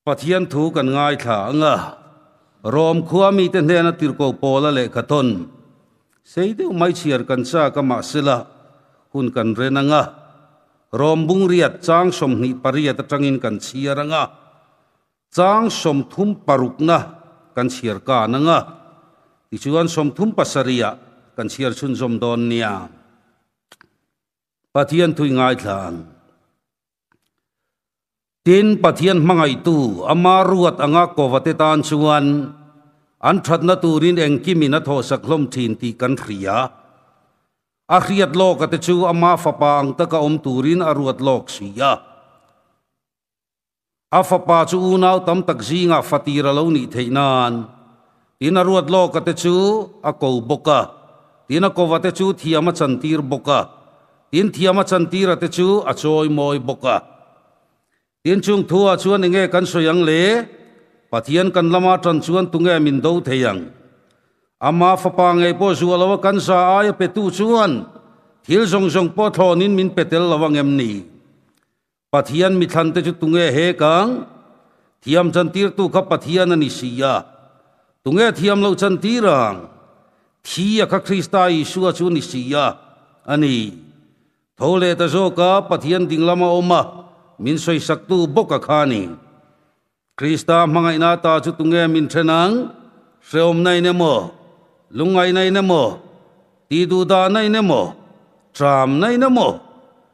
Pathian thu kan ngaithla ang a, Rom khua mite hnena tirhkoh Paula lehkha thawn sei deuh mai chhiar kan chak a mahsela hun kan ren ang a, Rom bungriat chang 28 atangin kan chhiar ang a, chang 36na kan chhiar kan ang a, tichuan 37ah kan chhiar chhunzawm dawn nia. Pathian thui ngaithla ang. Tin, Pathian hmangaihtu, ama ruat anga kovate tan chuan an thatna turin engkimin a thawhsak hlawm thin tih kan hria. A hriat lawka te chu ama fapa ang taka awm turin a ruat lawk si a. A fapa chu unau tam tak zingah fatir a lo nih theih nan, tin a ruat lawka te chu a ko bawk a, tin a kova te chu thiam a chantir bawk a. Tin thiam a chantira te chu a chawi mawi bawk a. Tin chung thu ah chuan enge kan sawi ang le? Pathian kan lama tan chuan tunge min do thei ang? Ama fapa ngei pawh zuah lo a kan za aia petu chuan thil zawng zawng pawh thlawnin min pe tel lo ang em ni? Pathian mithlan te chu tunge hek ang? Thiam chantirtu kha Pathian a ni si a, tunge thiam loh chantir ang? Thi a kha Krista Isua chu ni si a, a ni. Tho leh ta zawk a, Pathian dinglam a awm a, min sawisaktu bawk a kha a ni. Krista hmangaihna ta chu tunge min then ang? Hrehawmna in emaw, lungngaihna in emaw, tihduhdahna in emaw, tramna in emaw,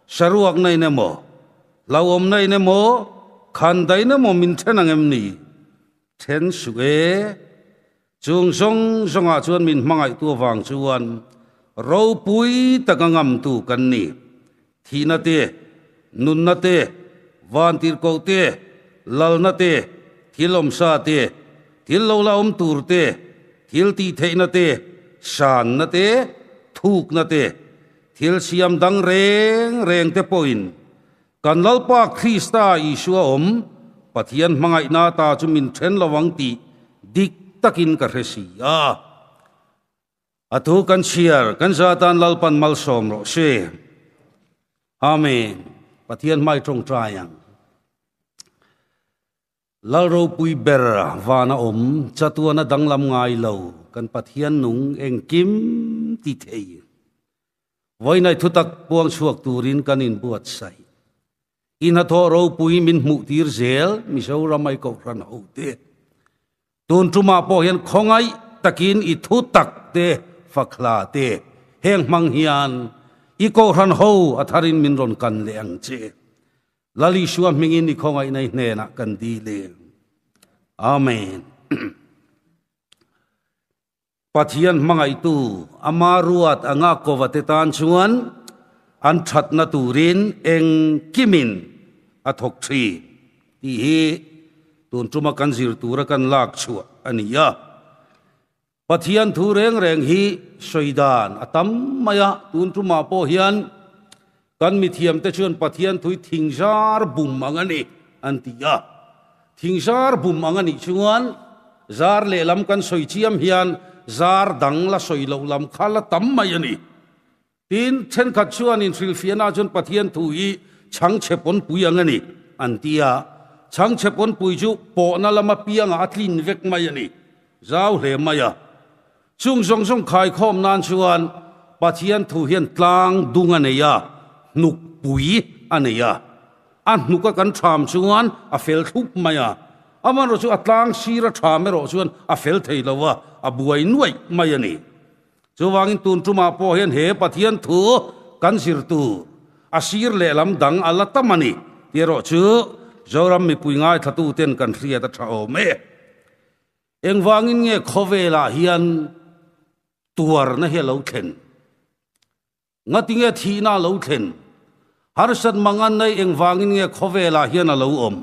saruakna in emaw, hlauhawmna in emaw, khandaihna emaw min then ang em ni? Then suh e. Chung zawng zawngah chuan min hmangaihtu avang chuan ropui taka ngamtu kan ni. Thihna te, nunna te, vantirhkoh te, lalna te, thil awmsa te, thil lo la awm tur te, thil tihtheihna te, sanna te, thukna te, thil siam dang reng reng te pawhin Kan Lalpa Krista Isua awm, Pathian hmangaihna ta chu min then lo ang tih dik takin ka hre si a. A thu kan chhiar, kan za tan Lalpan malsawm rawh se. Amen. Pathian hmai tawngtai ang. Lal ropui ber vana awm, chatuana danglam ngai lo, kan Pathian nung engkim ti thei. Vawiinai thutak puang chhuak turin kan inbuatsaih. I hnathawh ropui min hmuhtir zel Mizoram ai Kohhran hote. Tun tumah pawh hian khawngaih takin i thutak te fakhla te heng hmang hian i Kohhran ho a tharin min rawn kan leh ang che. Lal Isua hmingin i khawngaihna i hnenah kan dil e. Amen. Pathian hmangaihtu ama ruat anga kovate tan chuan an thatna turin engkimin a thawk thin tih hi tun tuma kan zir tura kan lak chhuah a ni a. Pathian thu reng reng hi sawi dan a tam mai a, tun tumah pawh hian kan mithiamte chuan Pathian thu hi thingzar bum ang a ni an ti a. Thingzar bum ang a nih chuan zar lehlam kan sawi chiam hian zar dang la sawi loh lam kha la tam mai a ni. Tin, thenkhat chuanin hrilhfiahna chuan Pathian thu hi chhangchhe pawnpui ang a ni an ti a. Chhangchhe pawnpui chu pawhna lama piangah a tlin vek mai a ni. Zau hle mai a. Chung zawng zawng khaikhawm nan chuan Pathian thu hian tlang dung a nei a, hnukpui a nei a. A hnuka kan ṭham chuan a fel thlup mai a, amaherawh chu a tlang sira ṭham erawh chuan a fel thei lo a, a buai nuaih mai a ni. Chuvangin tun ṭumah pawh hian he Pathian thu kan zir tur a sir lehlam dang a la tam a ni tih erawh chu Zoram mipui ngaithlatuten kan hriat a ṭha awm e. Engvangin nge khawvelah hian tuarna hi a lo thlen? Ngati nge thihna a lo thlen? Harsat mangan nei engvangin nge khawvelah hian a lo awm?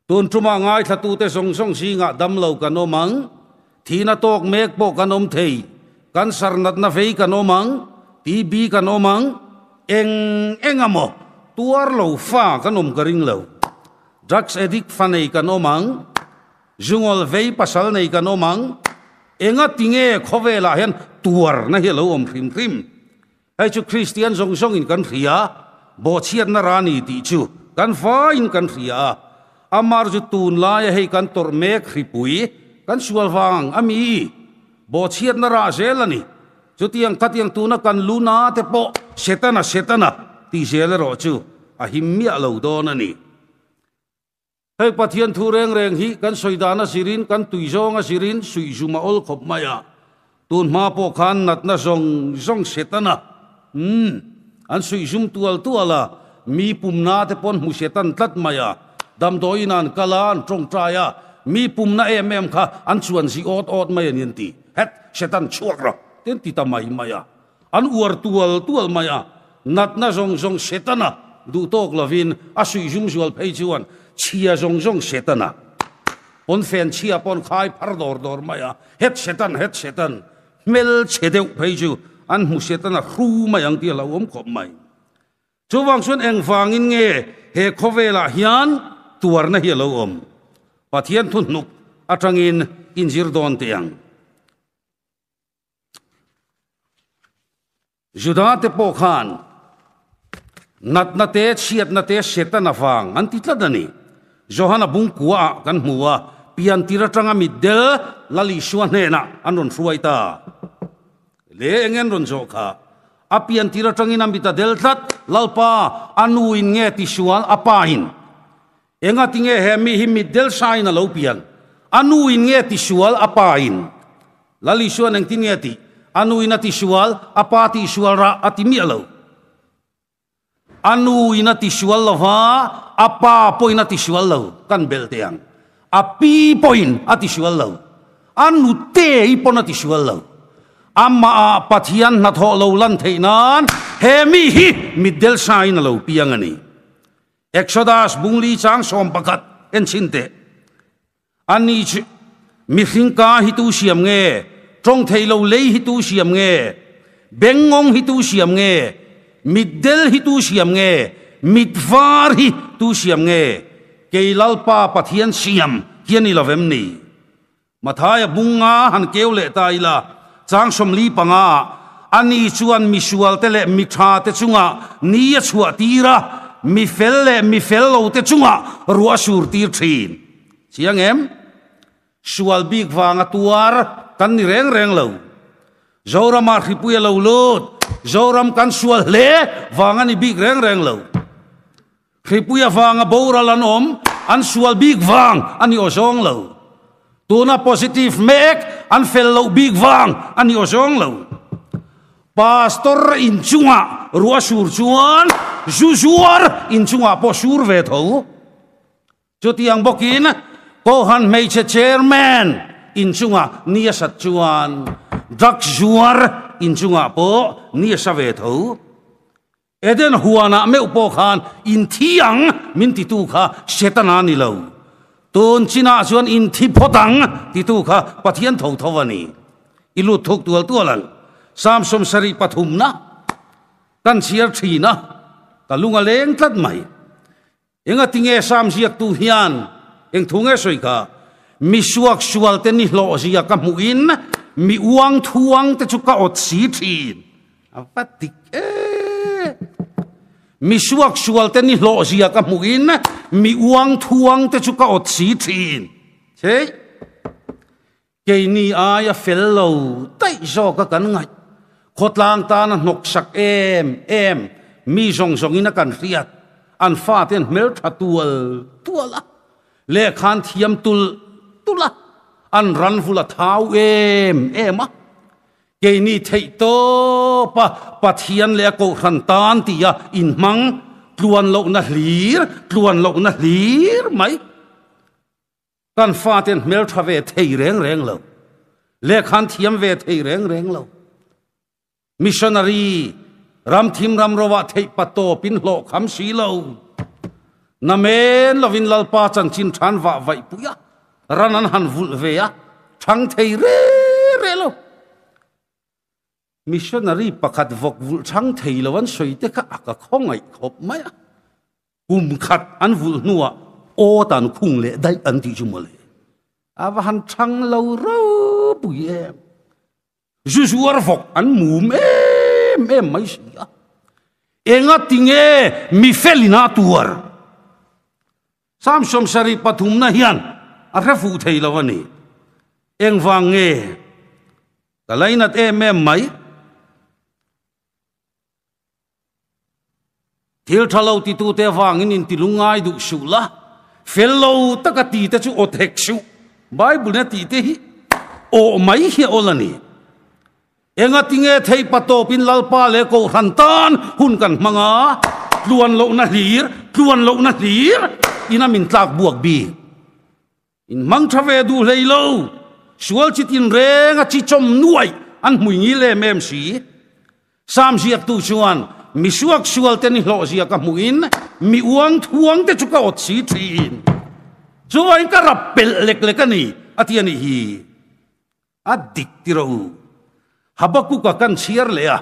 Tun tumah ngaithlatute zawng zawng zingah damlo kan awm ang, thihna tawk mek pawh kan awm thei, cancer natna vei kan awm ang, TB kan awm ang, eng eng emaw tuar lo fa kan awm ka ring lo. Drugs addict fa nei kan awm ang. Zungawl vei pasal nei kan awm ang. Enga tinge khawvelah hian tuarna hi a lo awm hrim hrim? Hei chu Kristian zawng zawngin kan hria, bawhchhiatna ra ni tih chu kan vaiin kan hria a. Amar chu tunlaia hei kan tawrh mek hripui kan sual vang a mi bawhchhiatna rah zel a ni. Chutiang khatiang tuna kan lu na te pawh Setana Setana tih zel erawh chu a him miah lo dawn a ni. Hei Pathian thu reng reng hi kan sawi dan a zirin kan tui zawng a zirin suih zum a awl khawp mai a, tun hma pawh khan natna zawng zawng Setana umm an suih zum tual tual a, mi pumna te pawn hmu Setan tlat mai a, damdawiin an kal a, an tawngtai a, mi pumna em em kha an chuan zi awt awt mai a ni an ti. Het, Setan chhuak rawh te an ti ta mai mai a. An uar tual tual mai a, natna zawng zawng Setana duh tawk lovin a suih zum zual phei chuan chhia zawng zawng Setana pawn fen chhia pawn khai phar dawr dawr mai a, het Setan, het Setan, hmel chhe deuh phei chu an hmu Setana hru mai ang tih a hlauhawm khawp mai. Chuvang chuan engvangin nge he khawvelah hian tuarna hi a lo awm? Pathian thuhnuk atangin inzir dawn teh ang. Juda te pawh khan natna te, chhiatna te Satan avang an ti tlat a ni. Johana bungkua ah kan hmu a, piantir atanga mitdel Lal Isua hnenah an rawn hruai ta. Le eng an rawn zawh kha? A piantir atangin a mit a del tlat, Lalpa, a nu in nge tisual a pa in? Enga tinge he mi hi mitdel sain a lo pian? A nu in nge tisual a pa in? Lal Isuan engtin nge tih? A nu in a tisual, a pa tihsual rah a ti miah lo. A nu in a tisual lo va, a pa pawhin a tisual lo, kan belh teh ang. A pi pawhin a tisual lo. A nute i pawn a tisual lo. Amah ah Pathian hnathawh lo lan theih nan he mi hi mitdel sain a lo piang a ni. Exodus bungli chang 11 en chhin teh. Ani chu mihring ka hi tu siam nge? Tawng thei lo lei hi tu siam nge? Bengngawng hi tu siam nge? Mitdel hi tu siam nge? Mit var hi tu siam nge? Kei Lalpa Pathian siam hi a ni lo vem ni? Mathaia bunga han keu leh ta ila, chang 45 ah, Ani chuan mi sualte leh mi thate chungah ni a chhuah tir a, mi fel leh mi fel lote chungah ruah a sur tir thin. Chiang em? Sual bik vanga tuar kan ni reng reng lo. Zoramah hripui a lo lut, Zoram kan sual hle vang a ni bik reng reng lo. Hripui avanga boral an awm, an sual bik vang a ni aw zawng lo. Tuna positive mek an fel loh bik vang a ni aw zawng lo. Pastor inchungah ruah sur chuan zu zuar inchungah pawh sur ve tho. Chutiang bawkin Kohan hmeichhe chairman inchungah ni a sat chuan drugs zuar inchungah pawh ni a sa ve tho. Eden huanah meuh pawh khan inthi ang min titu kha Setana ni lo. Tun chinah chuan inthi phawt ang titu kha Pathian tho tho a ni. I lut thuk tual tual ang. Psalm 73 na kan chhiar thin a, ka lung a leng tlat mai. Engati nge Psalm ziaktu hian eng thu nge sawi kha? Mi suak sual te ni hlawh zia ka hmuh in mi uang thuang te chu ka awt si thin. A va dik e! Mi suak sual te ni hlawh zia ka hmuh in mi uang thuang te chu ka awt si thin. Chei! Keini aia fel lo daih zawka kan ngaih. Khawtlang tana hnawksak em em mi zawng zawngin a kan hriat. An fate an hmeltha tual tual a, lehkha an thiam tulh tulh a, an ran vul a thau em em a. Keini theih tawpa Pathian leh a Kohhran tan tia inhmang tluan lohna hlir, tluan lohna hlir mai. Kan fate an hmeltha ve thei reng reng lo. Lehkha an thiam ve thei reng reng lo. Missionary ram thim ram ro ah theih pa tawp in hlawh kham si lo. Namen lovin Lalpa chanchin than vah vaih pui a, ran an han vulh ve a, thang thei re re lo. Missionary pakhat vawk vulh thang thei lo an sawi te kha a ka khawngaih khawp mai a. Kum khat an vulh hnuah awt an khung leh daih an tih chu mawle. A va han thang lo ropui em. Zu zuar vawk an mum em em mai si a. Enga tinge mi felin a tuar? Sam 73 na hian a hre fuh thei lo a ni. Engvang nge ka lainat em em mai? Thil tha lo titute avangin intilungngai duh suh la, fel lo taka tite chu aw thek suh. Bible-in a tihte hi aw mai hi a awl a ni. Engatinge theih patawpin Lalpa leh Kohhran tan hun kan hmang a, tluan lohna hlir, tluan lohna hlir ina min tlak buak bik. In hmang tha ve duh hlei lo, sual chi tinreng a chi chawm nuaih an hmui ngil em em si. Sam ziaktu chuan mi suak sual te ni hlawh zia ka hmuhin mi uang thuang te chu ka awt si thin. Chuvain ka rap pelh lek lek a ni, a ti a nih hi. A dik ti rawh u. Habakuka kan chhiar leh a.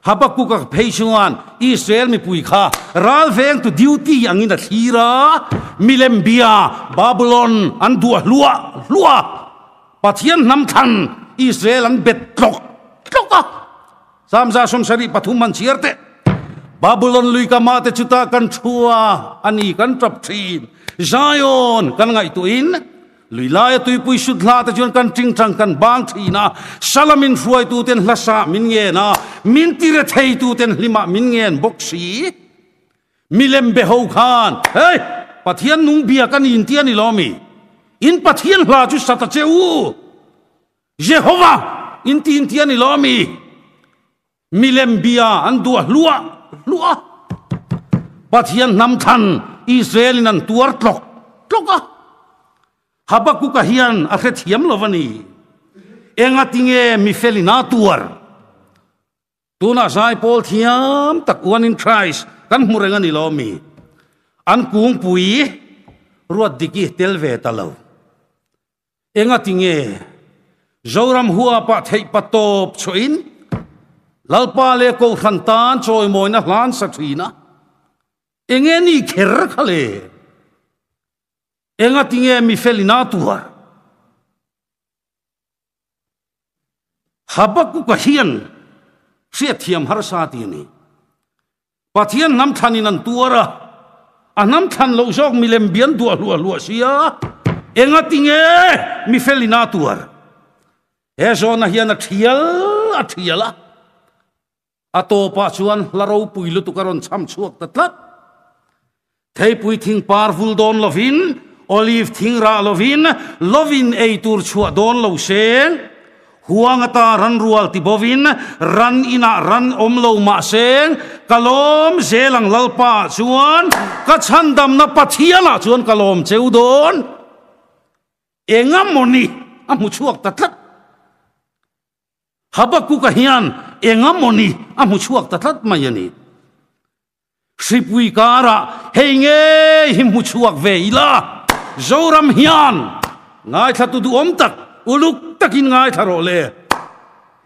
Habakuka phei chuan Israel mipui kha ral vengtu duty angin a thlir a, milem bia Babylon an duah hluah hluah a, Pathian hnam thlan Israel an bet tlawk tlawk a. Samza 73 an chhiar teh. Babylon lui ka mah te chutah kan thu a, a ni kan tap thin. Zion kan ngaihtuahin lui laia tuipui sut hla te chuan kan tingtang kan bang thin a, Salamin hruaitu ten hlasa min ngen a, min tire theitu ten hlimah min ngen bawk si. Milem be ho khan, Hei! Pathian nung bia kan inti a ni lo mi? In Pathian hla chu sa ta che u! Jehovah in ti inti a ni lo mi? Milem bia an duah hluah hluah a. Pathian hnam thlan Israel in an tuar tlawk tlawk a. Habakuka hian a hrethiam lo a ni. Engatinge mifel in a tuar? Tunah zaipawl thiam tak One in Christ kan hmu reng a ni lo mi? An kungpui ruat dik i tel ve ta lo. Engati nge Zoram huapah theih pa tawp chhuahin Lalpa leh Kohhran tan chawimawina hlan sa thin a? Enge ni kher kha le? Engati nge mifel ina tuar? Habakuka hian hriatthiam harsa ti a ni. Pathian hnam thlanin an tuar a, a hnam thlan loh zawk milem bian duah hluah hluah sia, engati nge mi felin a tuar? He zawhna hian a thial a thial a, a tawpah chuan hla ropui lutuk a rawn chham chhuak ta tlat. Theipui thing par vul dawn lovin, olive thing rah lovin, lovin ei tur chhuah dawn lo seng, huang ata ran rual ti bovin, ran inah ran awm lo mah seng, ka lawm zel ang Lalpa ah chuan, ka chhandamna Pathian ah chuan ka lawm cheu dawn. Engamawni a hmu chhuak ta tlat. Habakuka hian engamawni a hmu chhuak ta tlat mai a ni. Hripui karah hei ngei hi hmu chhuak ve ila, Zoram hian ngaithlatu duhawm tak, uluk takin ngaithla rawh le.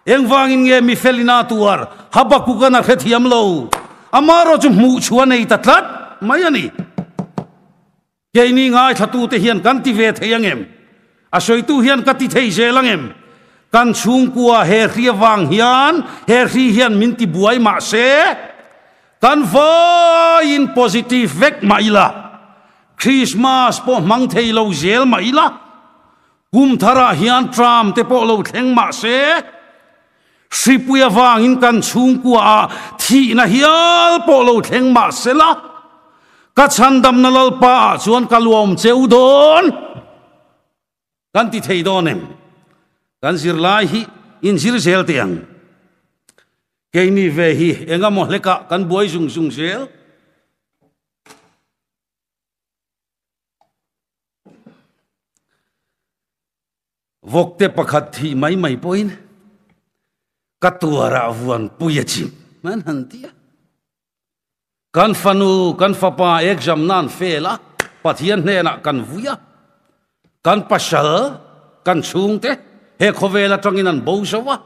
Engvangin nge mi felina tuar Habakukan a hrethiam lo, amaherawh chu hmuh chhuah nei ta tlat mai a ni. Keini ngaithlatute hian kan ti ve thei angem? A sawitu hian ka ti thei zel angem? Kan chhungkua he hri avang hian he hri hian min ti buai mah se, kan vaiin positive vek mah ila, Christmas pawh hmang thei lo zel mah ila, kum tharah hian tram te pawh lo thleng mah se, hripui avangin kan chhungkuaah thihna hial pawh lo thleng mah sela, ka chhandamna Lalpaah chuan ka luam cheu dawn. Kan ti thei dawn em? Kan zirlai hi inzir zel teh ang. Keini ve hi engemaw hlekah kan buai zung zung zel. Vawkte pakhat thih mai mai pawhin ka tuarah vuanpui a chim an han ti a. Kan fanu, kan fapa exam nan fail a, Pathian hnenah kan vui a. Kan pasal, kan chhungte he khawvel atangin an bo zo a.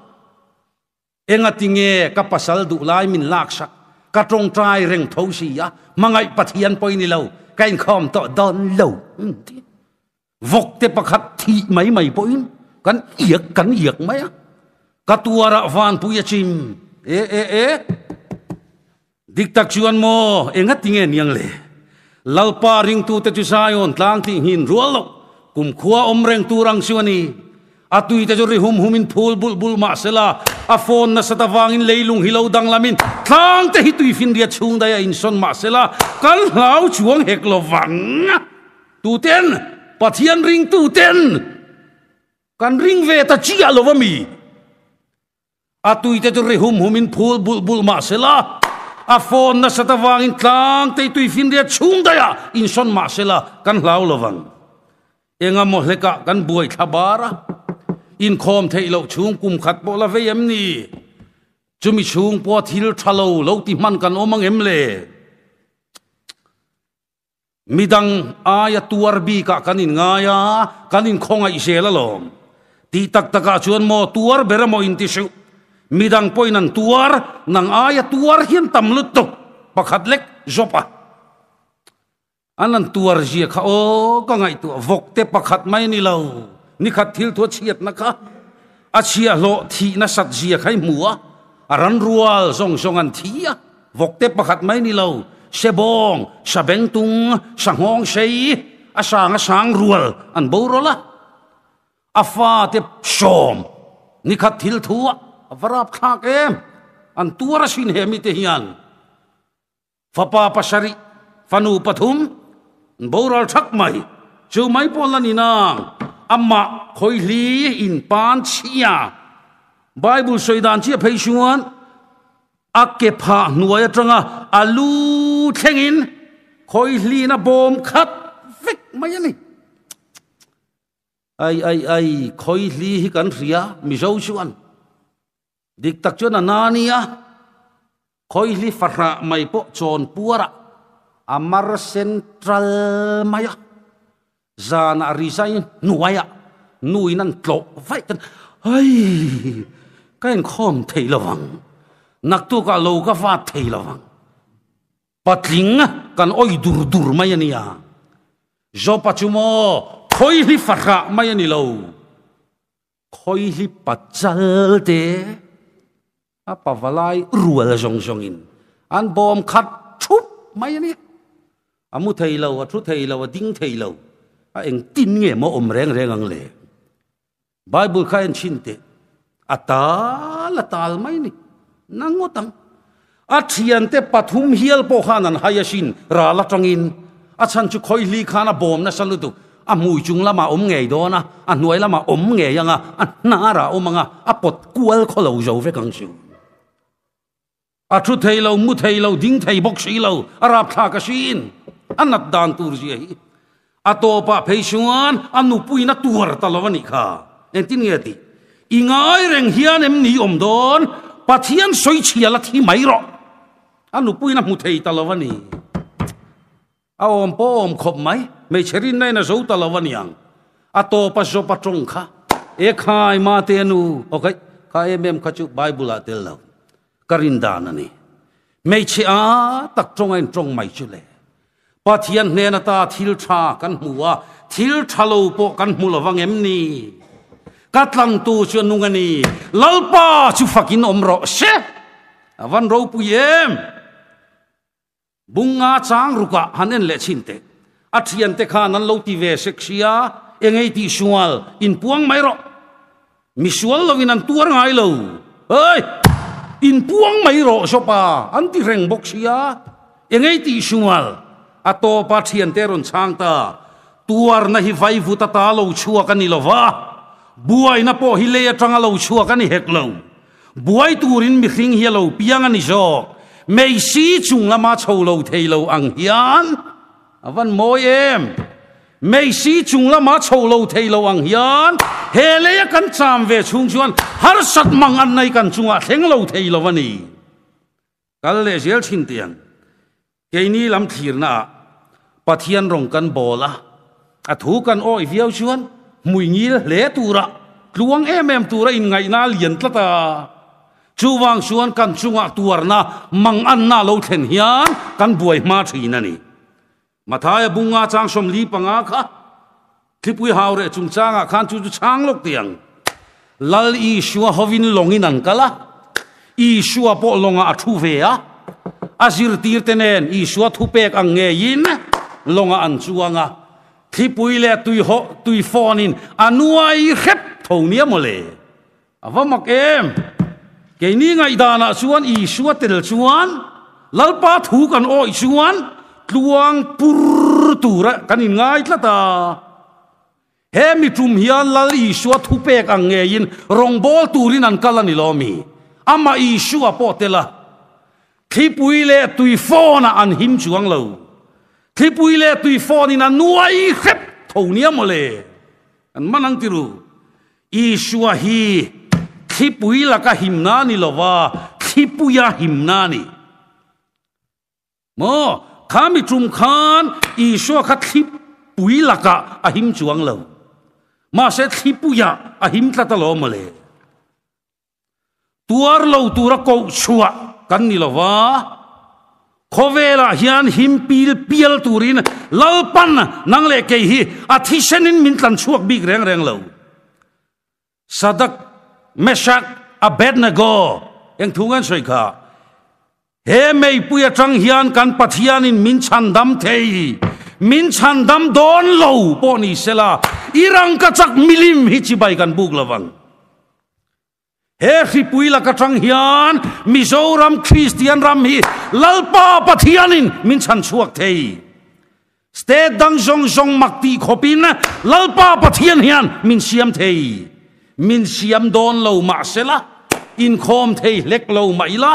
Engati nge ka pasal duh lai min laksak, ka tawngtai reng tho si a, hmangaih Pathian pawh i ni lo, ka inkhawm tawh dawn lo an ti. Vawkte pakhat thih mai mai pawhin kan iak kan iak mai a, ka tuarah vanpui a chim e e e. Dik tak chuan maw engati nge niang le? Lalpa ringtute chu Zion tlang tih nghin rual loh, kumkhua awm reng tur ang chu a ni. A tuite chu ri hum humin phul bulh bulh mah sela, a phone nasat avangin leilung hi lo danglamin tlangte hi tuifinriat chhung daih a insawn mah sela, kan hlau chuang hek lo vang. Tuten? Pathian ringtuten kan ring ve ta chiah lo a mi? A tuite chu ri hum humin phul bulh bulh mah sela, a phone nasat avangin tlangte hi tuifinriat chhung daih a insawn mah sela, kan hlau lo vang. Engamaw hlekah kan buai thla bar a, inkhawm theih loh chhung kum khat pawh la vei em ni? Chumi chhung pawha thil tha lo lo ti hman kan awm ang em le? Midang aia tuar bikah kan inngai a, kan inkhawngaih zel alawm. Tih tak takah chuan maw tuar ber emaw inti suh. Midang pawhin an tuar, nang aia tuar hian tam lutuk pakhat lek zawp a. An an tuar zia kha aw ka ngaihtuah vawk te pakhat mai ni lo, nikhat thil thu a chhiatna kha a chhiahhlawh thih nasat zia kha i hmu a, a ran rual zawng zawng an thi a, vawk te pakhat mai ni lo, sebawng, sabengtung, sanghawng sei, a sang a sang rual an boral a, a fate sawm nikhat thil thu a va rapthlak em, an tuar asin he mite hian. Fapa pasarih, fanu pathum, an boral thak mai. Chu mai pawh la ni nang, amah khawihli in pan chhia. Bible sawi dan chiah phei chuan a ke phah hnuai atanga a lu thlengin khawihlina bawm khat vek mai a ni. Ai ai ai, khawihli hi kan hria Mizo chuan. Dik tak chuan a na nia, khawihli fahrah mai pawh chawn puarah a mar central mai a, zanah rizai hnuaiah nuin an tlawh vaih tan ai ka inkhawm thei lo vang, naktukah lo ka vat thei lo vang. Patling kan awih dur dur mai a nia. Jopa chu maw khawihli fahrah mai a ni lo. Khawihli pachal te a pavalai rual zawng zawngin an bawm khat thup mai a ni. A mu thei lo, a thu thei lo, a ding thei lo. A engtin nge maw awm reng reng ang le? Bible kha en chhin teh. A tal a tal mai ni. Na ngawt ang. A thiante pathum hial pawh khan an hai asin ral atangin a chhan chu khawihli khan a bawm nasa lutuk a hmui chung lamah awm ngei dawn a, a hnuai lamah awm ngei ang a, a hnarah awm ang a, a pawt kual khaw lo zo vek ang chu. A thu thei lo, mu thei lo, ding thei bawk si lo, a rapthlak asin a nat dan tur zia hi. A tawpah phei chuan a nupuiin a tuar ta lo a nih kha. Engtin nge tih? I ngai reng hian em ni awm dawn? Pathian sawi chhia la thi mai rawh. A nupuiin a hmu thei ta lo a ni. A awm pawh awm khawp mai. Hmeichhe rinna in a zo ta lo a niang. A tawp a zawp a tawng kha. E khai mate a nu. Ok, kha em em kha chu Bible ah tel lo. Ka rin dan a ni. Hmeichhe a tak tawng a in tawng mai chu le. Pathian hnen ata thil tha kan hmu a, thil tha lo pawh kan hmu lo vang em ni? Ka tlangtu chu a nung a ni, Lalpa chu fakin awm rawh se! A van ropui em! Bunga chang rukah han en leh chhin teh. A thiante khan an lo ti ve sek sia, engei tih sual, inpuang mai rawh. Misual loin an tuar ngai lo. Hei! Inpuang mai rawh Jopa, an ti reng bawk sia. Engei tih sual? A tawpa thiante rawn chhang ta. Tuarna hi vaivut ata lo chhuak a ni lo va, buaina pawh hi lei atanga lo chhuak a ni hek lo. Buai turin mihring hi a lo piang a ni zawk. Meisi chung lama chho lo thei lo ang hian a van mawi em? Meisi chung lama chho lo thei lo ang hian he leia kan cham ve chhung chuan harsat mang an nei kan chungah thleng lo thei lo a ni. Kal leh zel thin tiang keini lam thlirna ah Pathian rawng kan bawl a, a thu kan awih viau chuan hmui ngil hle tura tluang em em tura inngaihna a lian tlat a. Chuvang chuan kan chungah tuarna mang anna lo thlen hian kan buai hma thin a ni. Mathaia bunga chang 45 kha thlipui hau reh chungchangah khan chu chu chhang lawk tiang. Lal Isua hovin lawngin an kal a, Isua pawh lawngah a thu ve a, a zirtirte nen Isua thupek ang ngeiin. Lawngah an chuang a, thlipui leh tuihawh tuifawnin a nuai hrep tho nia mawle. A va mak em! Keini ngaihdanah chuan Isua tel chuan Lalpa thu kan awih chuan tluang pur tura kan inngai tlat a. He mi tum hian Lal Isua thupek ang ngeiin rawngbâwl turin an kal a ni lo mi? Amah Isua pawh tel a, thlipui leh tui phone-ah an him chuang lo. Thlipui leh tui phone-in a nuai hrep tho nia maw le? An man ang ti ru. Isua hi thlipui laka himna a ni lo va, thlipuia himna a ni. Maw? Kha mi tum khan Isua kha thlipui lakah a him chuang lo. Mahse thlipuiah a him tlat alawm mawle. Tuar lo tura koh chhuah kan ni lo va, khawvelah hian him pil pial turin Lalpan nang leh kei hi a thisenin min tlan chhuak bik reng reng lo. Sadak, Meshak, Abednego eng thu nge an sawi kha? He meipui atang hian kan Pathianin min chhandam thei, min chhandam dawn lo pawh ni sela, i rangka chak milim hi chibai kan buk lo vang. He hripui lak atang hian Mizoram Kristian ram hi Lalpa Pathianin min chhanchhuak thei. State dang zawng zawng mak tih khawpin Lalpa Pathian hian min siam thei. Min siam dawn lo mahsela, inkhawm thei hlek lo mah ila,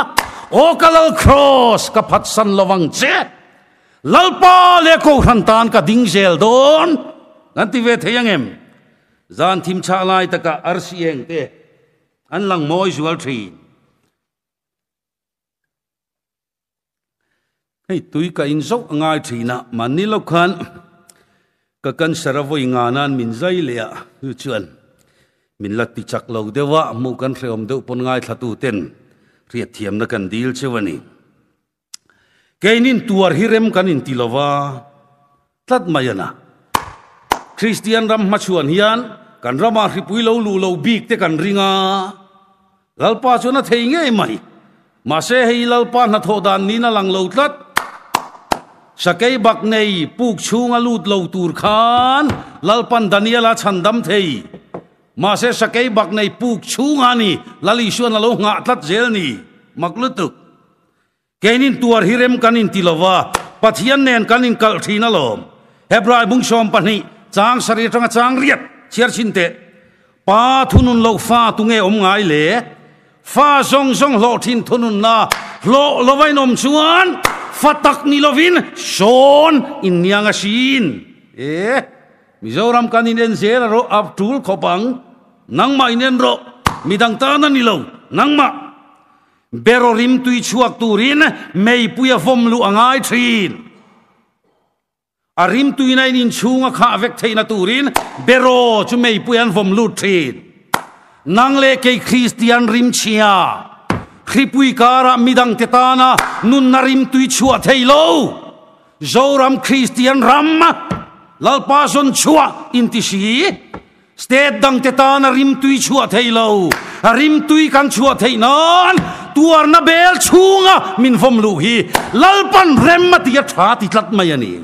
Aw ka Lal Kraws ka phatsan lo ang che. Lalpa leh Kohhran tan ka ding zel dawn. Kan ti ve thei ang em? Zan thim chhah lai takah arsi eng te an lang mawi zual thin. Hei tui ka in zauh a ngai thin a, mahni lo khan ka cancer a vawi nga nan min zai leh a, chu chuan min la ti chak lo deuh a, hmuh kan hrehawm deuh pawn ngaithla tu ten hriatthiamna kan dil cheu a ni. Keinin tuar hi rem kan inti lo va, tlat mai a na. Kristian ram hmachhuan hian kan ramah hripui lo luh lo bik te kan ring a, Lalpa chuan a thei ngei mai. Mahse hei Lalpa hnathawh dan niin a lang lo tlat. Sakei bak nei puk chhunga lut lo tur khan Lalpan Daniela chhan dam thei. Mahse sakei bak nei puk chhunga ni Lal Isuan a lo nghah tlat zel ni. Mak lutuk. Keinin tuar hi rem kan inti lo va, Pathian nen kan inkalh thin alawm. Hebrai bung 12, chang sarih atanga chang riat chhiar chhin teh. Pa thunun loh fa tunge awm ngai le? Fa zawng zawng hlawh thin thununna hlawh lova in awm chuan fa tak ni lovin sawn in niang asin. E, Mizoram kan in en zel a rawh a tul khawp ang. Nangmah in en rawh, midang tan a ni lo, nangmah. Beraw rim tui chhuak turin meipui a vawm luh a ngai thin. A rim tuina in inchhung a khah vek theihna turin beraw chu meipui an vawm lut thin. Nang leh kei Kristian rim chhia, hripui karah midangte tana nunna rim tui chhuah thei lo. Zoram Kristian ram Lalpa zawn chhuah inti si. State dangte tana rimtui chhuah thei lo, rimtui kan chhuah theih nan tuarna bel chhunga min vawm luh hi Lalpan rem a ti a tha ti tlat mai a ni.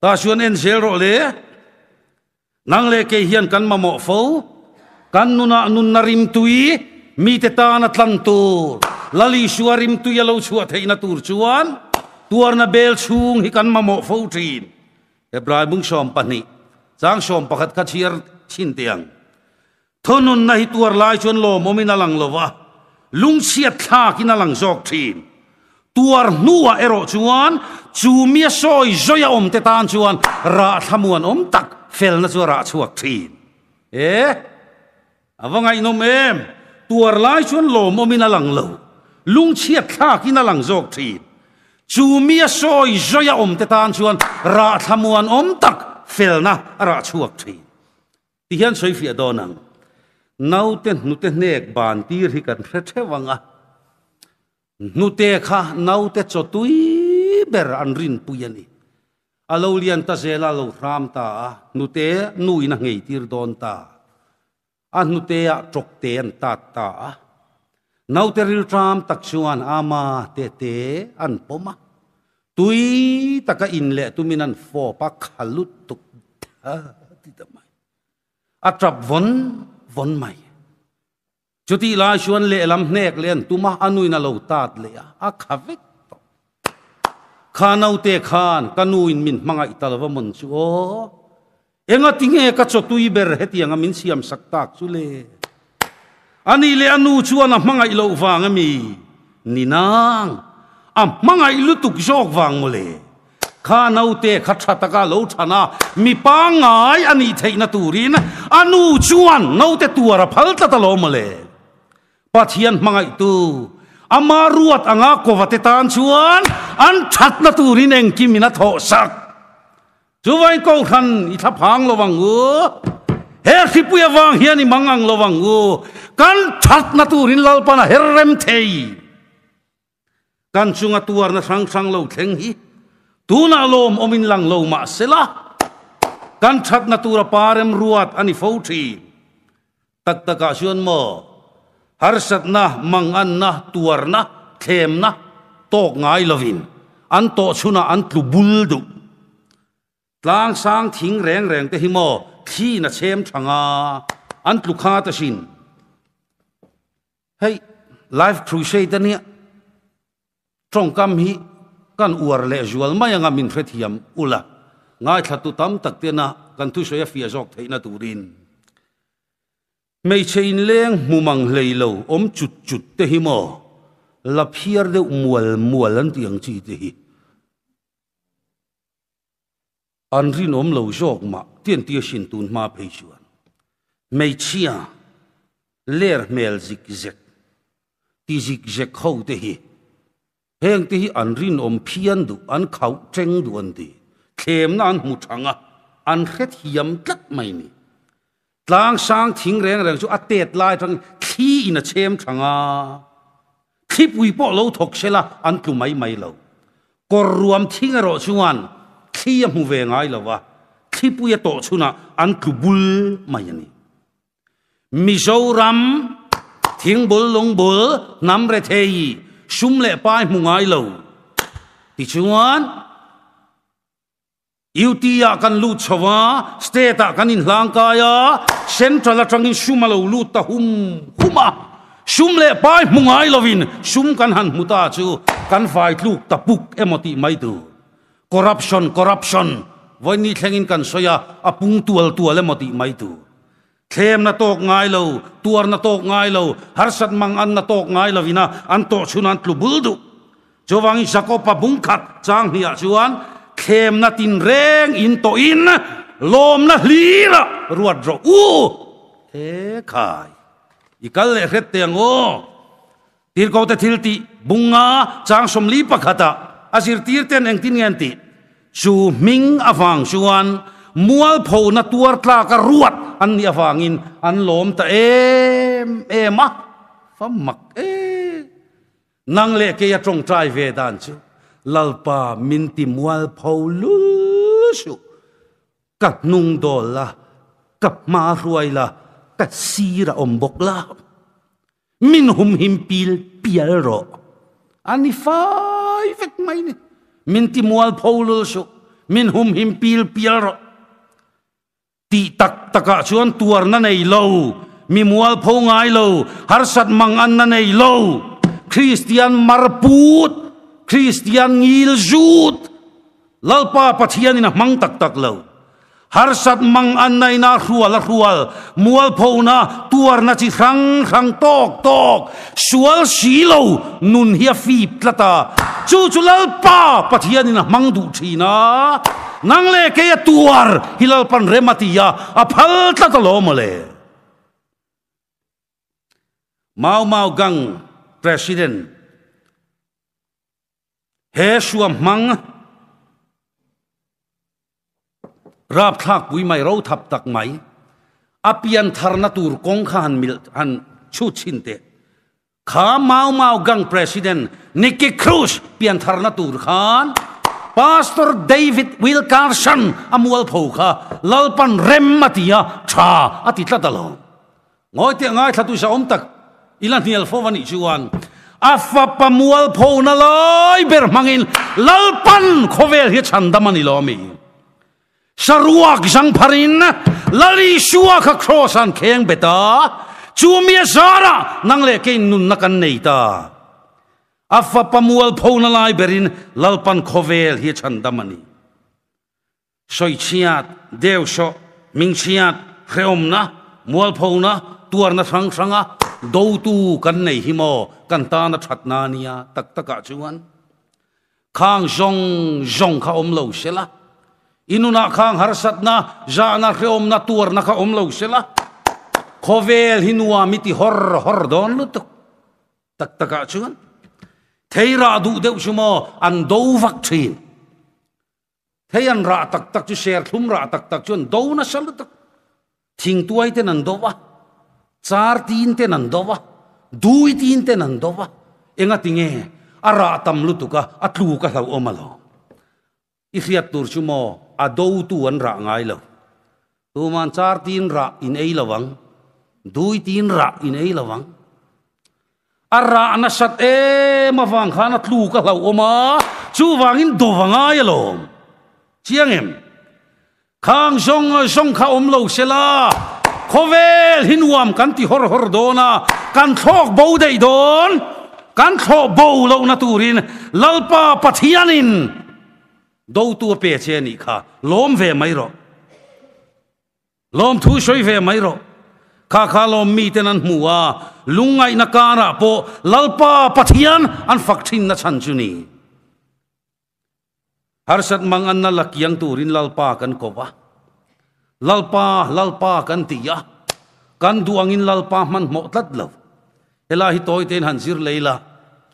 Tah chuan en zel rawh le, nang leh kei hian kan mamawh fo, kan nunah nunna rimtui mite tana tlan tur, Lal Isua rimtui a lo chhuah theihna tur chuan tuarna bel chhung hi kan mamawh fo thin. Hebrai bung 12, chang 11 kha chhiar chhin teh ang. Thununna hi tuar lai chuan lawmawmin a lang lo va, lungchhiat thlakin a lang zawk thin. Tuar hnuah erawh chuan chu mia sawi zawia awmte tan chuan rah thlamuan awm tak felna chu a rah chhuak thin. E, a va ngaihnawm em! Tuar lai chuan lawmawmin a lang lo, lungchhiat thlakin a lang zawk thin. Chu mia sawi zawia awmte tan chuan rah thlamuan awm tak felna a rah chhuak thin. Tihian sawi fiah dawn ang. Naute hnute hnek ban tir hi kan hre theuh ang a. Hnute kha naute chaw tui ber an rinpui a ni. A lo lian ta zel a, a lo hram ta a, hnute nuin a nghei tir dawn ta. A hnuteah tawkte an tat ta a. Naute rilṭam tak chuan ama tete an pawm a. Tui taka in leh tumin an fawp a, kha lutuk tha ti ta mai. A tap vawn vawn mai. Chutih lai chuan lehlam hnek leh an tum a, a nuin a lo tat leh a, a kha vek tawh. Kha naute khan ka nuin min hmangaih ta lova mawn chu aw. Engati nge ka chaw tui ber hetianga min siam sak tak chu le? Anih leh a nu chuan a hmangaih loh vang ami? Ni nang, a hmangaih lutuk zawk vang mawle. Kha naute kha tha taka lo than a, mi pangngai a nih theihna turin a nu chuan naute tuar a phal tlat alawm mawle. Pathian hmangaihtu, ama ruat anga kovate tan chuan an thatna turin engkimin a thawhsak. Chuvain Kohhran i thlaphang lo ang u. He hripui avang hian i mang ang lo ang u. Kan thatna turin Lalpan a her rem thei. Kan chunga tuarna hrang hrang lo thleng hi tunah lawm awmin lang lo mah sela, kan thatna tura pa remruat a ni fo thin. Tak takah chuan maw, harsatna, manganna, tuarna, thlemna tawk ngai lovin an tawh chhunah an tlu bul duh. Tlang sang thing reng reng te hi maw thliin a chhem tha nga an tlu khat asin. Hei Life Crusade ania tawngkam hi kan uar leh zual mai anga min hrethiam ula ngaithlatu tam tak tena kan thusawi a fiah zawk theihna turin hmeichhe inleng hmu mang hlei lo awm chut chut te hi maw la phiar deuh mual mual an tih ang chi te hi. An rinawm lo zawk mah tian tia hrin tun hma phei chuan hmeichhia ler hmel zik zek ti zik zek ho te hi heng te hi an rinawm phian duh an khauh teng duh an ti thlemna an hmu thang a an hrethiam tlat mai ni tlang sang thing reng reng chu a tet lai atangin thli in a chhem thang a. Thlipui pawh lo thawk sela an tlu mai mai lo. Kawr ruam thing erawh chuan thli a hmu ve ngai lo a, thlipui a tawh chhunah an tlu bul mai a ni. Mizoram thingbul lungbul hnam rethei sum leh pai hmu ngai lo tichuan, UT ah kan lut chho a, state ah kan inhlangkai a, central atangin sum a lo lut ta hum hum a, sum leh pai hmu ngai lovin sum kan han hmu ta chu kan vai tluk ta puk emaw tih mai tur. Corruption, corruption, vawiin thlengin kan sawi a, a pung tual tual emaw tih mai tur. Thlemna tawk ngai lo, tuarna tawk ngai lo, harsat mang anna tawk ngai lovin a an tawh chhun an tlu bul duh. Chuvangin Jakob-a bungkhat chang hniah chuan thlemna tinreng in tawhin lawmna hlira ruat rawh u. He khai, i kal leh hret teh ang aw. Tirhkohte thil tih bunga chang 41 pakhatah a zirtir ten engtin nge an tih? Chu hming avang chuan mualphona tuar tlaka ruat an nih avangin an lawm ta em em a, fa mak e. Nang leh kei a tawngtai ve dan chu Lalpa min ti mualpho lul suh. Ka hnung dawl la, ka hma hruai la, ka sir a awm bawk la. Min humhim pil pial rawh. A ni fai vek mai ni. Min ti mualpho lul suh. Min humhim pil pial rawh. Tih tak takah chuan tuarna nei lo, mi mualpho ngai lo, harsat mang anna nei lo, Kristian marput, Kristian ngil zut, Lalpa Pathianin a hmang tak tak lo. Harsat mang an naina hrual a hrual, mualphona, tuarna chi hrang hrang tawk tawk, sual si lo nun hi a fip tlat a. Chu chu Lalpa Pathianin a hmang duh thin a, nang leh kei a tuar hi Lalpan rem a ti a, a phal tlat alawm mawle. Mau Mau Gang President. He hruam hmang rapthlak pui mai ro thap tak mai a pian tharna tur kawng kha han mil han chhut chhin teh. Kha Mau Mau Gang President Nicky Cruz pian tharna tur khan Pastor David Wilkerson a mualpho kha Lalpan rem a ti a, tha a ti tlat alawm. Ngawi teh ngaithla tu sa awm tak ila hnial fo a nih chuan. A fapa mualphona lai ber hmangin Lalpan khawvel hi a chhandam a ni lo ami? Saruak zangpharin Lal Isua kha kraws an kheng bet a, chu mi a zarah nang leh keiin nunna kan nei ta. A fapa mualphona lai berin Lalpan khawvel hi a chhandam a ni. Sawichhiat, deuhsawh, hmingchhiat, hrehawmna, mualphona, tuarna hrang hranga dotu kan nei hi maw kan tana thatna nia tak takah chuan khang zawng zawng kha awm lo sela, i nunah khang harsatna, zahna, hrehawmna, tuarna kha awm lo sela, khawvel hi nuam i ti hawr hawr dawn lutuk tak takah chuan thei rah duh deuh chu maw an do vak thin. Thei an rah tak tak chu serthlum rah tak tak chu an do nasa lutuk. Thingtuai ten an do va, char tin ten an do va, dui tin ten an do va. Enga tinge a rah tam lutuk a, a tluk a hlauhawm a lo. I hriat tur chu maw a do tu an rah ngai lo. Tuman char tin rah in ei lo ang, dui tin rah in ei lo ang. A rah nasat em avang khan a tluk a hlauhawm a, chuvangin do va ngai alawm. Chiang em? Khang zawng zawng kha awm lo sela, khawvel hi nuam kan ti hawr hawr dawn a, kan thlawk bo daih dawn, kan thlawh bo lohna turin Lalpa Pathianin Dotu a pe che anih kha, lawm ve mai rawh. Lawm thu sawi ve mai rawh. Kha kha lawm miten an hmu a, lungngaihna karah pawh Lalpa Pathian an fak thinna chhan chu ni. Harsat mang anna la kiang turin Lalpa kan ko va. Lalpa, Lalpa kan ti a, kan duh angin Lalpa hmanhmawh tlat lo. Helai hi tawi tein han zir lei la,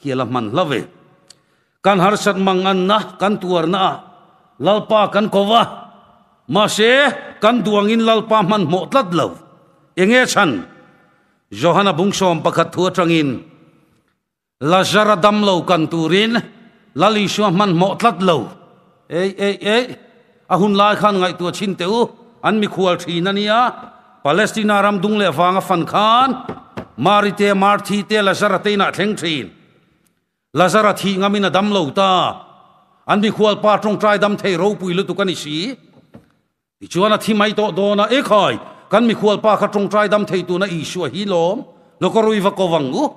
khi a la hman hla ve. Kan harsat manganna kan tuarna ah Lalpa kan ko va, mahse kan duangin Lalpa hmanhmawh tlat lo. Enge chhan? Johana bungsawm pakhat thu atangin Lazara dam lo kan turin Lal Isua hmanhmawh tlat lo. Ei, ei, ei, a hun lai khan ngaihtuah chhin teh u, an mikhual thin a nia. Palestina ram dung leh vanga fan khan Mari te, Marthi te, Lazara te inah thleng thin. Lazara thih ngamin a dam lo ta. An mikhual pa tawngtai dam thei ropui lutuk a ni si. Tichuan a thi mai tawh dawn a, Ekhai, kan mikhual pa kha tawngtai dam thei tuna Isua hi lawm, lawkarui va ko vang u.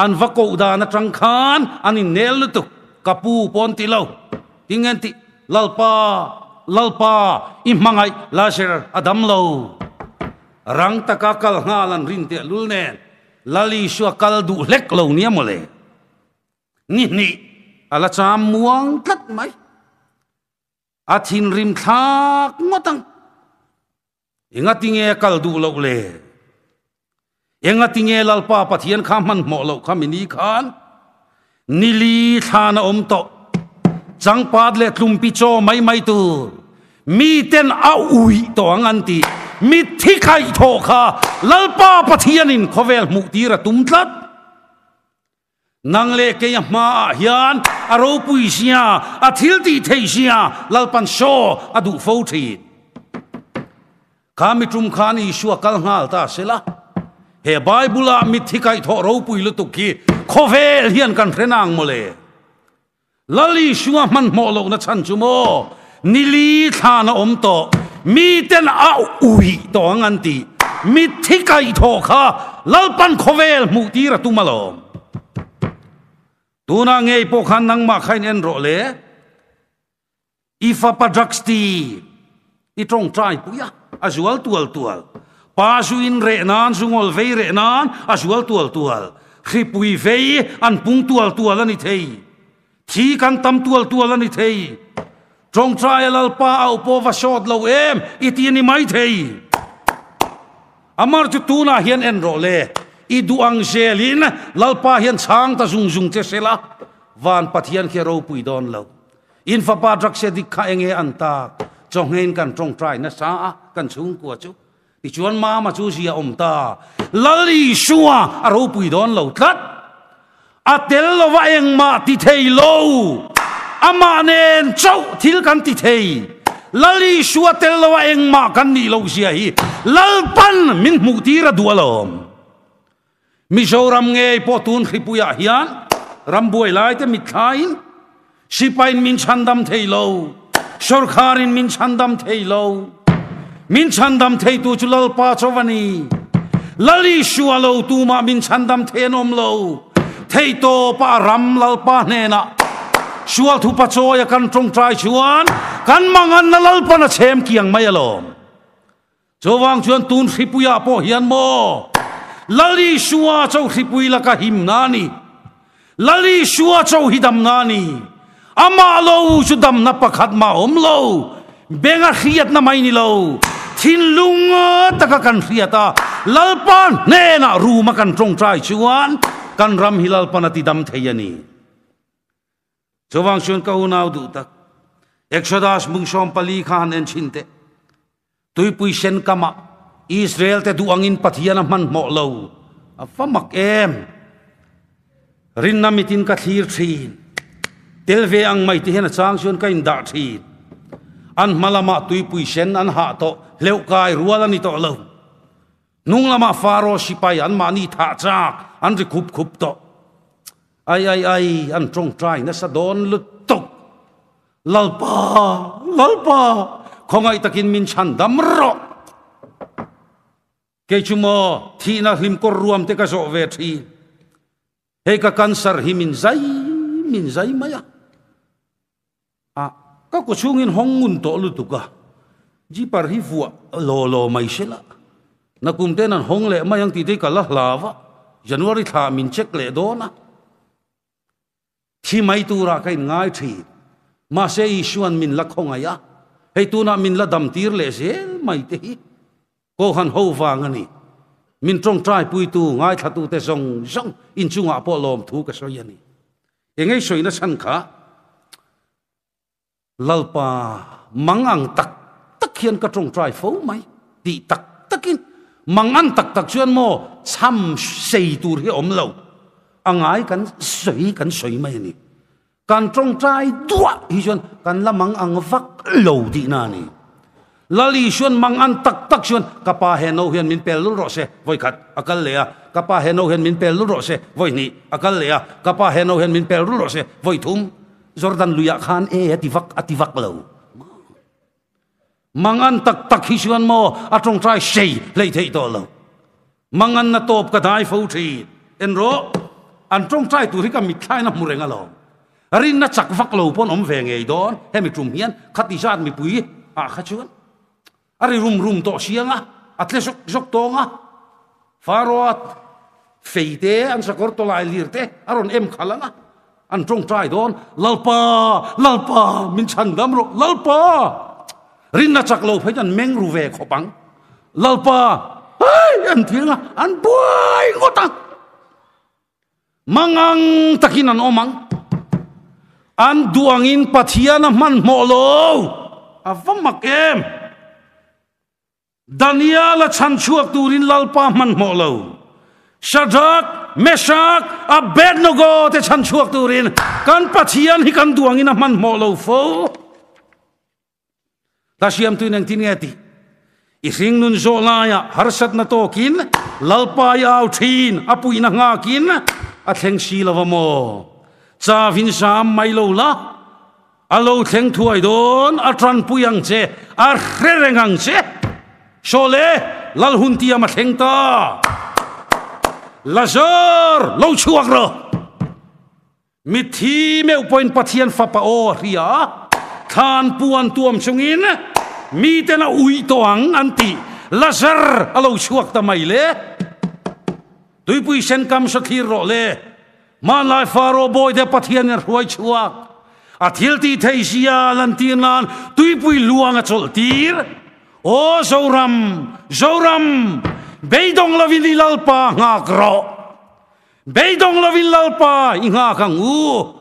An va koh dan atang khan an innel lutuk, ka pu pawn ti lo. Tinge ti, Lalpa, Lalpa, i hmangaih Lazar a dam lo. Rang taka kal nghal an rin tehlul nen. Lal Isua kal duh hlek lo nia mawle. Ni hnih a la cham muang tlat mai. A thinrim thlak ngawt ang. Engatinge a kal duh loh le? Engatinge Lalpa Pathian kha hmanhmawh loh kha mini khan nili thlan a awm tawh. Changpat leh tlumpi chaw mai mai tur miten a uih tawh ang an ti. Mitthi khaih thawh kha Lalpa Pathianin khawvel hmuh tir a tum tlat. Nang leh kei a hmaah hian a ropui zia, a thil tih theih zia Lalpan saw a duh fo thin. Kha mi tum khan Isua kal nghal ta sela, he Bible-ah mitthi kaihthawh ropui lutuk hi khawvel hian kan hre nang mawle. Lal Isua hmanhmawh lohna chhan chu maw nili thlan a awm tawh, miten a uih tawh ang an ti. Mitthi kaihthawh kha Lalpan khawvel hmuh tir a tum alawm. Tunah ngei pawh khan nangmah kha in en rawh le. I fapa drugs ti i tawngtai pui a, a zual tual tual. Pa zu in reh nan, zu ngawl vei reh nan a zual tual tual. Hripui vei an pung tual tual a ni thei. Thi kan tam tual tual a ni thei. Tawngtai a Lalpa auh pawh va sawt lo em i ti a ni mai thei. Amar chu tunah hian en rawh le, i duh ang zelin Lalpa hian chhang ta zung zung che sela, van Pathian khi a ropui dawn lo. In fapa drugs dik kha enge an tak? Chawnghein kan tawngtai nasa a, kan chhungkua chu. Tichuan mama chu zia awm ta. Lal Isua a ropui dawn lo tlat. A tel lova engmah ti thei lo. Amah nen chauh thil kan ti thei. Lal Isua tel lova engmah kan nih loh zia hi Lalpan min hmuh tir a duh alawm. Mizoram ngei pawh tun hripuiah hian rambuai laite mitthlain sipaiin min chhandam thei lo, sawrkharin min chhandam thei lo. Min chhandam theitu chu Lalpa chaw a ni. Lal Isua lo tumah min chhandam thei an awm lo. Theihtawpa a ram Lalpa hnenah sual thupa chawia kan tawngtai chuan kan manganna Lalpan a chhem kiang mai alawm. Chuvang chuan tun hripuiah pawh hian maw Lal Isua cho hripui laka himna a ni. Lal Isua cho hi damna a ni. Amah lo chu damna pakhat mah awm lo. Benga hriatna mai ni lo. Thinlung taka kan hriat a, Lalpa hnenah ruma kan tawngtai chuan kan ram hi Lalpan a ti dam thei a ni. Chuvang chuan ka unau duh tak, Exodus mung 14 kha han en chhin teh. Tuipui sen kamah Israel te duh angin Pathian a hmanhmawh lo. A va mak em! Rinna mitin ka thlir thin. Tel ve ang mai ti hian a chang chuan ka indah thin. An hma lamah tuipui sen an hah tawh, hleuh kai rual a ni tawh lo. Hnung lamah Faro sipai anmahni thah chak an ri khup khup tawh. Ai ai ai, an tawngtai nasa dawn lutuk. Lalpa, Lalpa, khawngaih takin min chhan dam rawh. Kei chu maw thihna hlimkawr ruam te ka zawh ve thin. Hei ka cancer hi min zai min zai mai a. A ka ku chhungin hawng ngun tawh lutuk a. Jeeper hi vuah law law mai se la. Nakum ten an hawng leh mai ang tih te hi ka la hlau a. January thla min check leh dawn a. Thi mai turah ka inngai thin. Mahse Isua'n min la khawngaih a, hei tunah min la damtir leh zel mai te hi Kohhran ho vang a ni. Min tawngtaipuitu, ngaithlatute zawng zawng inchungah pawh lawmthu ka sawi a ni. Engei sawina chhan kha Lalpa mang ang tak tak hian ka tawngtai fo mai tih tak takin mang an tak tak chuan maw cham sei tur hi awm lo a ngai kan sawi kan sawi mai a ni. Kan tawngtai duah hi chuan kan la mang ang vak lo tihna a ni. Lal Isuan mang an tak tak chuan ka pa he no hian min pel lul rawh se vawi khat a kal leh a, ka pa he no hian min pel lul rawh se vawi hnih a kal leh a, ka pa he no hian min pel lul rawh se vawi thum Jordan luiah khan e a ti vak a ti vak lo. Mang an tak tak hi chuan maw a tawngtai sei hlei theih tawh lo. Mang an na tawp ka dai fo thin. En rawh, an tawngtai tur hi ka mitthlain a hmu reng alawm. Rinna chak vak lo pawn awm ve ngei dawn, hemi tum hian khati zat mipui ah kha chuan a ri rum rum tawh siang a, a tle zawk zawk tawng a. Faroa fei te, an sakawr tawlai lir te a rawn em khalh ang a, an tawngtai dawn, Lalpa, Lalpa, min chhan dam rawh, Lalpa! Rinna chak lo phei chu an meng ru ve khawp ang. Lalpa, hei, an ti ang a, an buai ngawt ang. Mangang takin an awm ang. An duh angin Pathian a hmanhmawh lo. A va mak em! Daniel a chhan chhuak turin Lalpa hmanhmawh lo. Shadrach, Meshach, Abednego te chhan chhuak turin kan Pathian hi kan duh angin a hmanhmawh lo fo. Ka siamtuin engtin nge tih? I hringnun zawh laiah harsatna tawkin Lalpa i au thin, a puihna nghakin a thleng si lo va maw? Chavin sam mai lo la, a lo thleng thuai dawn, a tanpui ang che, a hre reng ang che. Sawle, Lal hun tiam a thleng ta. Lazar, lo chhuak rawh! Mitthi meuh pawhin Pathian Fapa aw a hria a, thlan puan tuam chungin miten a uih tawh ang an ti. Lazar a lo chhuak ta mai le. Tuipui sen kam saw thlir rawh le. Hmanlai Faro bawite Pathianin a hruai chhuak. A thil tih theih zia lantir nan tuipui luang a chawlh tir. Aw Zoram, Zoram, beidawng lovin i Lalpa nghak rawh. Beidawng lovin Lalpa i nghak ang u.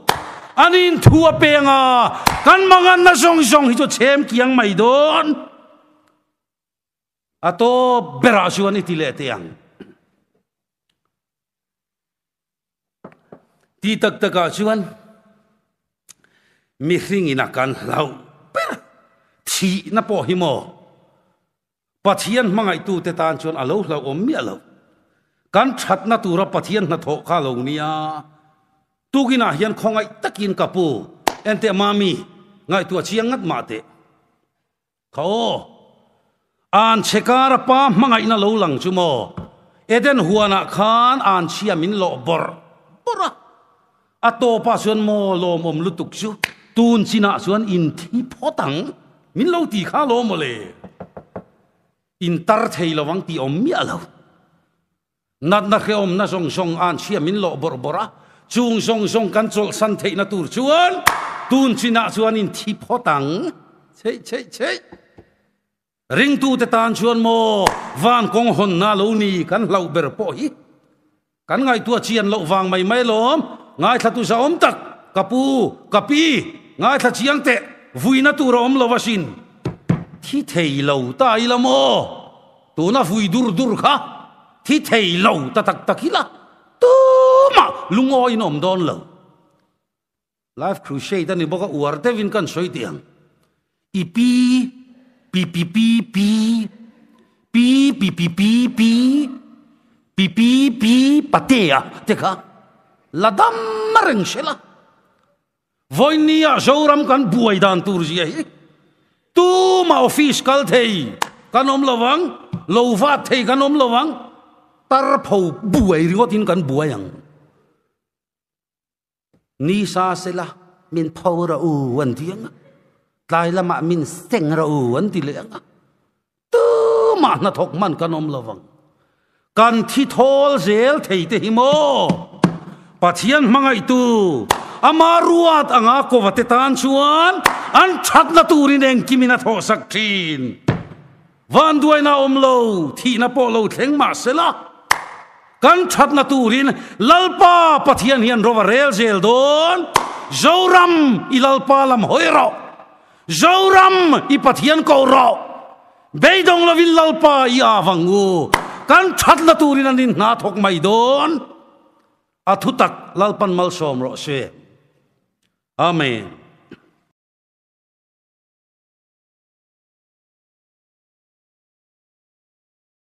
An in thu a peng a, kan manganna zawng zawng hi chu chhem kiang mai dawn. A tawp berah chuan i ti leh teh ang. Ti tak takah chuan mihring in a kan hlauh ber thihna pawh hi maw? Pathian hmangaihtute tan chuan a lo hlauhawm miah lo. Kan thatna tura Pathian hnathawh kha lo nia. Tukinah hian khawngaih takin ka pu, enteh Mami, ngaihtuah chiang ngat mah teh. Kha aw, an chhe kara pa hmangaihna lo lang chu maw? Eden huanah khan an chhia min lawh bawrh bawrh a, a tawpah chuan maw lawmawm lutuk chu tun chinah chuan in thi phawt ang min lo ti kha lawm mawle. In tar thei lo ang tih awm miah lo. Natna hrehawmna zawng zawng an chhia min lawh bawrh bawrh a, chung zawng zawng kan chawlhsan theihna tur chuan tun chinah chuan in thi phawt ang. Chheih chheih chheih. Ringtute tan chuan maw van kawng hawnna lo ni kan hlauh ber pawh hi kan ngaihtuah chian loh vang mai mai lawm. Ngaithla tu zahawm tak ka pu, ka pi, ngaithla chiang teh, vuina tur a awm lo asin. Thi thei lo ta ila maw? Tuna vui dur dur kha thi thei lo ta tak tak ila tumah lungawi in awm dawn lo. Life Crusade a ni bawk a, uar deuhin kan sawi tih ang. I pi, pi pi pi pi, pi pi pi pi pi, pi pi pi patea te kha la dam reng sela. Vawinia Zoram kan buai dan tur zia hi tuma office kal thei kan awm lo vang, lo vat thei kan awm lo vang, tar pho buai ringawtin kan buai ang. Ni sa sela min pho rawh u an ti ang a, tlai lamah min seng rawh u an ti leh ang a, tumah hnathawk hman kan awm lo vang. Kan thi thawl zel thei te hi maw? Pathian hmangaihtu ama ruat anga kova te tan chuan an thatna turin engkimin a thawhsak thin. Vanduaina awm lo, thihna pawh lo thleng mah sela, kan thatna turin Lalpa Pathian hian ro a rel zel dawn. Zoram i Lalpa lam hawi rawh. Zoram i Pathian ko rawh. Beidawng lovin Lalpa i av ang u. Kan thatna turin an inhna thawk mai dawn. A thutak Lalpan malsawm rawh se. Amen.